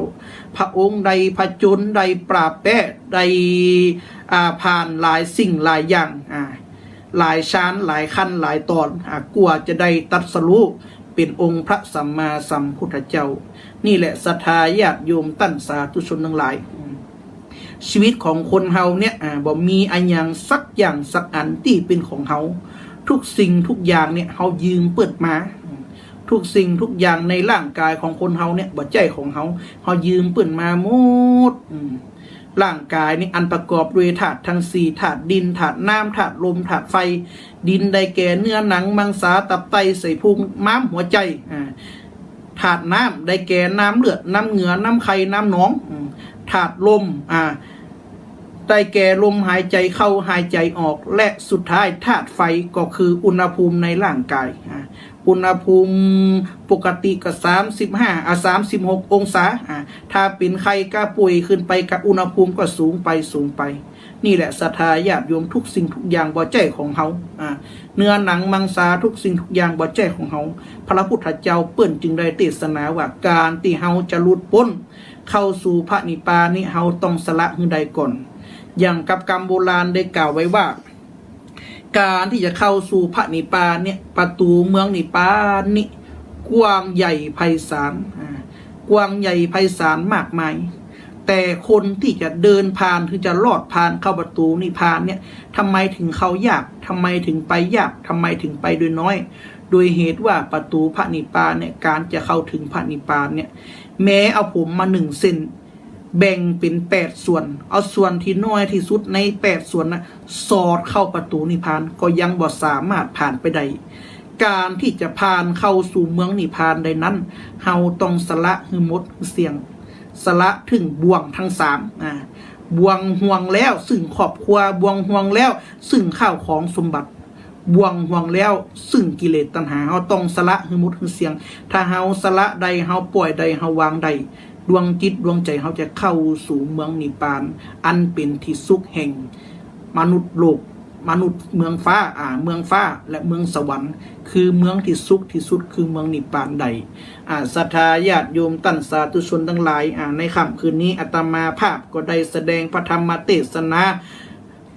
พระองค์ได้ผจญ ได้ปราบแป๊ ได้ อ่า ผ่านหลายสิ่งหลายอย่าง อ่า หลายฌาน หลายขั้น หลายตอน อ่า กว่าจะได้ตรัสรู้เป๋นองค์พระสัมมาสัมพุทธเจ้า นี่แหละศรัทธาญาติโยมต้านสาธุชนตังหลาย อืม ชีวิตของคนเฮาเนี่ย อ่า บ่มีอะหยังสักอย่างสักอันตี้เป๋นของเฮา ทุกสิ่งทุกอย่างเนี่ยเฮายืมเปิ้นมา อืม ทุกสิ่งทุกอย่างในร่างก๋ายของคนเฮาเนี่ยบ่ใจ้ของเฮา เฮายืมเปิ้นมาหมด อืม ร่างก๋ายนี้อันประกอบด้วยธาตุตึงสี่ ธาตุดิน ธาตุน้ำ ธาตุลม ธาตุไฟ ดินได้แก่เนื้อหนังมังสาตับไตไส้พุงม้ามหัวใจ๋ อ่า ธาตุน้ำได้แก่น้ำเลือด น้ำเหงื่อ น้ำไข้ น้ำหนอง อืม ธาตุลม อ่า ได้แก่ลมหายใจ๋เข้าหายใจ๋ออก และสุดท้ายธาตุไฟก็คืออุณหภูมิในร่างก๋าย อ่า อุณหภูมิปกติก็สามสิบห้า อ่า สามสิบหกองศา อ่า ถ้าเป๋นไข้ก็ป่วยขึ้นไปก็อุณหภูมิก็สูงไปสูงไป นี่แหละศรัทธาญาติโยม ทุกสิ่งทุกอย่างบ่ใจ้ของเฮา อ่า เนื้อหนังมังสาทุกสิ่งทุกอย่างบ่ใจ้ของเฮา พระพุทธเจ้าเปิ้นจึงได้เตสนาว่าก๋านตี้เฮาจะหลุดป๊นเข้าสู่พระนิพพานนี้ เฮาต้องสละหื้อได้ก่อน อย่างกับกำโบราณได้กล่าวไว้ว่า ก๋านตี้จะเข้าสู่พระนิพพานเนี่ย ประตู๋เมืองนิพพานนี้กว้างใหญ่ไพศาล อ่า กว้างใหญ่ไพศาลมากมาย แต่คนตี้จะเดินผ่าน คือจะลอดผ่านเข้าประตู๋นิพพานเนี่ย ทำไมถึงเข้ายาก ทำไมถึงไปยาก ทำไมถึงไปโดยน้อย โดยเหตุว่าประตู๋พระนิพพานเนี่ย ก๋านจะเข้าเถิงพระนิพพานเนี่ย แม้เอาผมมาหนึ่งเส้น แบ่งเป๋นแปดส่วน เอาส่วนตี้น้อยตี้สุดในแปดส่วนน่ะ สอดเข้าประตู๋นิพพาน ก็ยังบ่สามารถผ่านไปได้ ก๋านตี้จะผ่านเข้าสู่เมืองนิพพานได้นั้น เฮาต้องสละหื้อหมดหื้อเสี้ยง สละเถิงบ่วงตึงสาม อ่า บ่วงห่วงแล้วซึ่งครอบครัว บ่วงห่วงแล้วซึ่งข้าวของสมบัติ บ่วงห่วงแล้วซึ่งกิเลสตัณหา เฮาต้องสละหื้อหมดหื้อเสี้ยง ถ้าเฮาสละได้ เฮาป่อยได้ เฮาวางได้ ดวงจิตดวงใจ๋เฮาจะเข้าสู่เมืองนิพพาน อันเป๋นตี้สุขแห่งมนุษย์โลก มนุษย์เมืองฟ้า อ่า เมืองฟ้าและเมืองสวรรค์ คือเมืองตี้สุขตี้สุดคือเมืองนิพพานได้ อ่า ศรัทธาญาติโยมต้านสาธุชนตังหลาย อ่า ในค่ำคืนนี้อาตมาภาพก็ได้แสดงพระธรรมเตสนา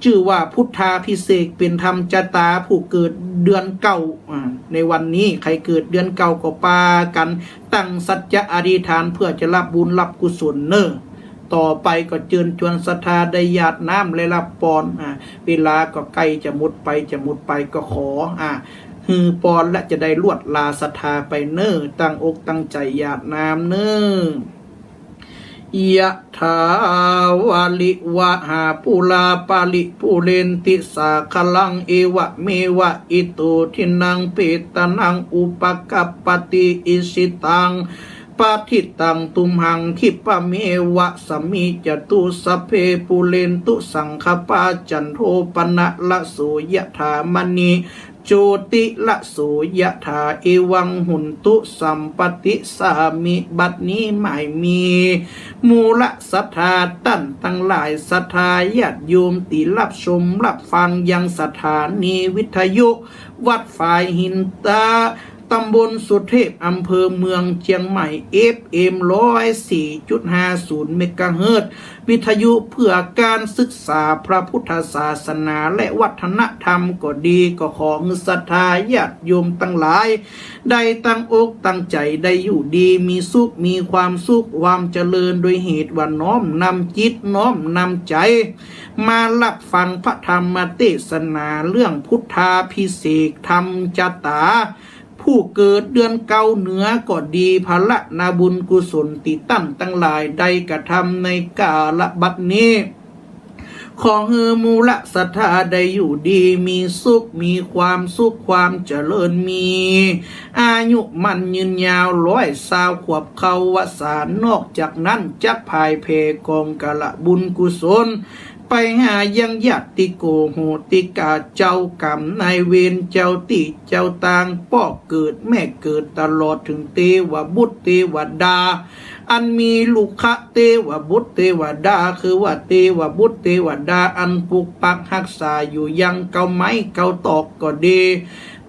จื้อว่าพุทธาภิเษกเป๋นธรรมจะต๋า ผู้เกิดเดือนเก้า อ่า ในวันนี้ใผเกิดเดือนเก้าก็ปากั๋นตั้งสัจจะอธิษฐานเพื่อจะฮับบุญฮับกุศลเน่อ ต่อไปก็เจิญจวนศรัทธาได้หยาดน้ำและฮับปอน อ่า เวลาก็ใก้จะหมดไป จะหมดไปก็ขอ อ่า หื้อปอนและจะได้ลวดลาศรัทธาไปเน่อ ตั้งอกตั้งใจ๋หยาดน้ำเน่อ ยะถาวาริวะหาปูราปะริปูเรนติสาคะรัง เอวะเมวะอิโตทินนังเปตานังอุปะกัปปะติ อิชิตัง ปะฏิตัง ตุมหัง คิปะเมวะสะมิจจตุ สัพเพ ปูเรนตุ สังคะปา จันโท ปะนะระโส ยะถา มะณิ โจติระโส ยะถา เอวัง โหนตุ สัมปะติสสามิ บัดนี้หมายมี มูลศรัทธาต้านตังหลาย ศรัทธาญาติโยมตี้ฮับชมฮับฟังยังสถานีวิทยุวัดฝายหินตา ตำบลสุเทพ อำเภอเมือง เจียงใหม่ เอฟเอ็ม ร้อยสี่จุดห้าศูนย์ เมกะเฮิรตซ์ วิทยุเพื่อการศึกษาพระพุทธศาสนาและวัฒนธรรมก็ดี ก็ขอหื้อศรัทธาญาติโยมตังหลาย ได้ตั้งอกตั้งใจ๋ ได้อยู่ดีมีสุข มีความสุขความเจริญ โดยเหตุว่าน้อมนำจิต น้อมนำใจ๋ มาฮับฟังพระธรรมเตสนาเรื่องพุทธาภิเษกธรรมจะต๋า ผู้เกิดเดือนเก้าเหนือก็ดี ผละนาบุญกุศลตี้ต้านตังหลายได้กระทำในกาละบัดนี้ ขอหื้อมูลศรัทธาได้อยู่ดีมีสุข มีความสุขความเจริญ มีอายุมั่นยืนยาว ร้อยซาวขวบเข้าวัสสา นอกจากนั้นจักผายแผ่กองกาละบุญกุศล ไปหายังญาติโกโหติกา เจ้ากรรมนายเวร เจ้าตี้เจ้าตาง ป้อเกิดแม่เกิด ตลอดเถิงเตวบุตรเตวดา อันมีลูกคะเตวบุตรเตวดา คือว่าเตวบุตรเตวดาอันปกปักฮักษาอยู่ยังเก๊าไม้เก๊าตอกก็ดี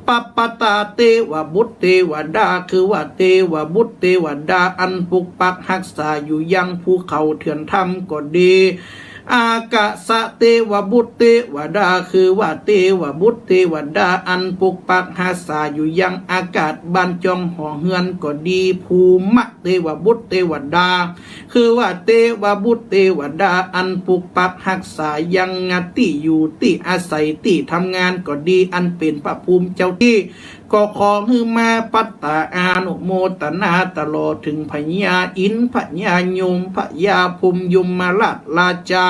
ปัปปะตาเตวบุตรเตวดา คือว่าเตวบุตรเตวดาอันปกปักฮักษาอยู่ยังภูเขาเถื่อนถ้ำก็ดี อากาสะเตวบุตรเตวดา คือว่าเตวบุตรเตวดาอันปกปักฮักษาอยู่ยังอากาศบ้านจ้องหอเฮือนก็ดี ภูมะเตวบุตรเตวดา คือว่าเตวบุตรเตวดาอันปกปักฮักษายังตี้อยู่ตี้อาศัยตี้ทำงานก็ดี อันเป๋นพระภูมิเจ้าตี้ ก็ขอหื้อมาปัตตาอานุโมตนาตลอดเถิงพญาอินทร์ พญายม พญาพรหม ยมราช ราชา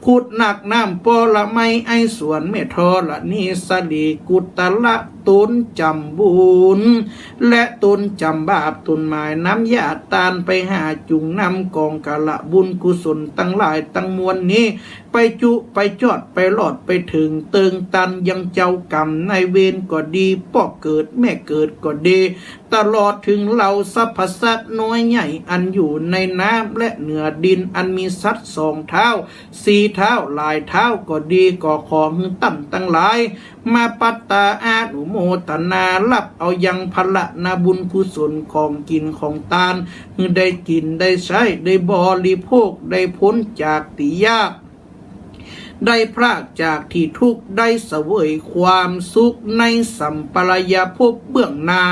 ครุฑนาคน้ำ ปรมัย ไอศวร แม่ธรณี สลี กุตละ ต๋นจ๋ำบุญ และต๋นจ๋ำบาป ต๋นหมายนำญาติต้านไปหาจุ่งนำก๋องกาละบุญกุศลตังหลายตังมวลนี้ ไปจุไปจอดไปรอดไปเถิงเติงตันยังเจ้ากรรมนายเวรก็ดี ป้อเกิดแม่เกิดก็ดี ตลอดเถิงเหล่าสรรพสัตว์น้อยใหญ่อันอยู่ในน้ำและเหนือดิน อันมีสัตว์สองเท้า สี่เท้า หลายเท้าก็ดี ก็ขอหื้อต้านตังหลาย มาปัตตาอานุโมตนา ฮับเอายังพละนาบุญกุศลของกิ๋นของตาน หื้อได้กิ๋นได้ใช้ ได้บริโภค ได้ป๊นจากตี้ยาก ได้พรากจากตี้ทุกข์ ได้เสวยความสุขในสัมปรายภพเบื้องหน้า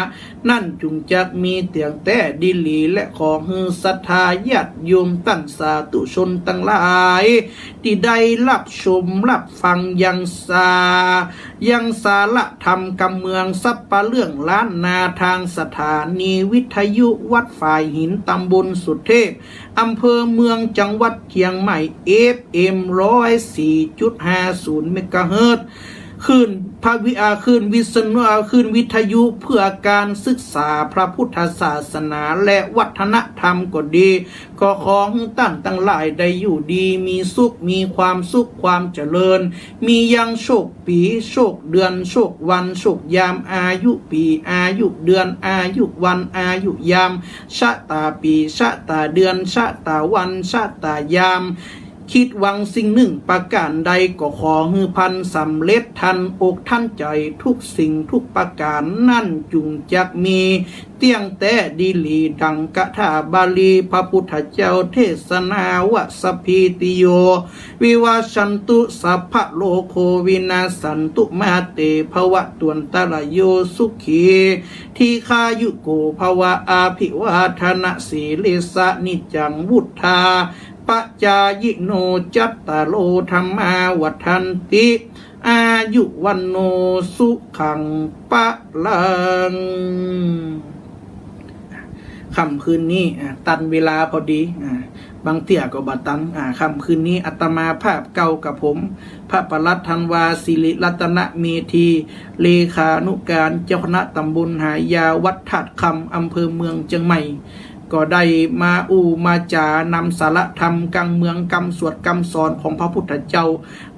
นั้นจุ่งจักมีเตียงแต๊ดีหลี และขอหื้อศรัทธาญาติโยมต้านสาธุชนตังหลาย ตี้ได้ฮับชมฮับฟังยังสา ยังสาระธรรมกำเมืองสัปปะเรื่องล้านนา ตางสถานีวิทยุวัดฝายหิน ตำบลสุเทพ อำเภอเมือง จังหวัดเจียงใหม่ เอฟเอ็ม ร้อยสี่จุดห้าศูนย์ เมกะเฮิรตซ์ คลื่นพระวิ อ่า คลื่นวิทยุ อ่า คลื่นวิทยุเพื่อการศึกษาพระพุทธศาสนาและวัฒนธรรมก็ดี ก็ขอหื้อต้านตังหลายได้อยู่ดีมีสุข มีความสุขความเจริญ มียังโชคปี๋ โชคเดือน โชควัน โชคยาม อายุปี๋ อายุเดือน อายุวัน อายุยาม ชะต๋าปี๋ ชะต๋าเดือน ชะต๋าวัน ชะต๋ายาม คิดหวังสิ่งหนึ่งประก๋านใด ก็ขอหื้อพลันสำเร็จทันอกทันใจ๋ทุกสิ่งทุกประก๋าน นั้นจุ่งจักมีเตี้ยงแต๊ดีหลี ดังคาถาบาลีพระพุทธเจ้าเทศนาว่า สัพพีติโย วิวัชชันตุ สัพพะโรโค วินัสสันตุ มาเต ภวัตวันตะราโย สุขี ทีฆายุโก ภวะ อะภิวาทะนะสีลิสสะ นิจจัง วุฑฒาปะจายิโน จัตตาโร ธัมมา วัฑฒันติ อายุ วัณโณ สุขัง พะลัง ค่ำคืนนี้ อ่า ตันเวลาพอดี อ่า บางเตื้อก็บ่ตัน อ่า ค่ำคืนนี้อาตมาภาพเก่ากับผม พระปลัดธันวา สิริรัตนเมธี เลขานุการเจ้าคณะตำบลหายา วัดธาตุคำ อำเภอเมืองเจียงใหม่ ก็ได้มาอู้มาจ๋านำสาระธรรมกำเมือง กำสวดกำสอนของพระพุทธเจ้า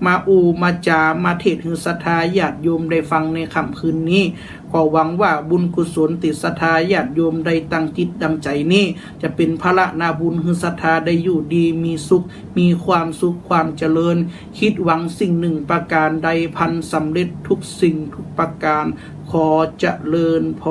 มาอู้มาจ๋ามาเทศน์หื้อศรัทธาญาติโยมได้ฟังในค่ำคืนนี้ ก็หวังว่าบุญกุศลตี้ศรัทธาญาติโยมได้ตั้งจิตตั้งใจ๋นี้ จะเป๋นพละนาบุญหื้อศรัทธาได้อยู่ดีมีสุข มีความสุขความเจริญ คิดหวังสิ่งหนึ่งประก๋านใดพลันสำเร็จทุกสิ่งทุกประก๋าน ขอเจริญพร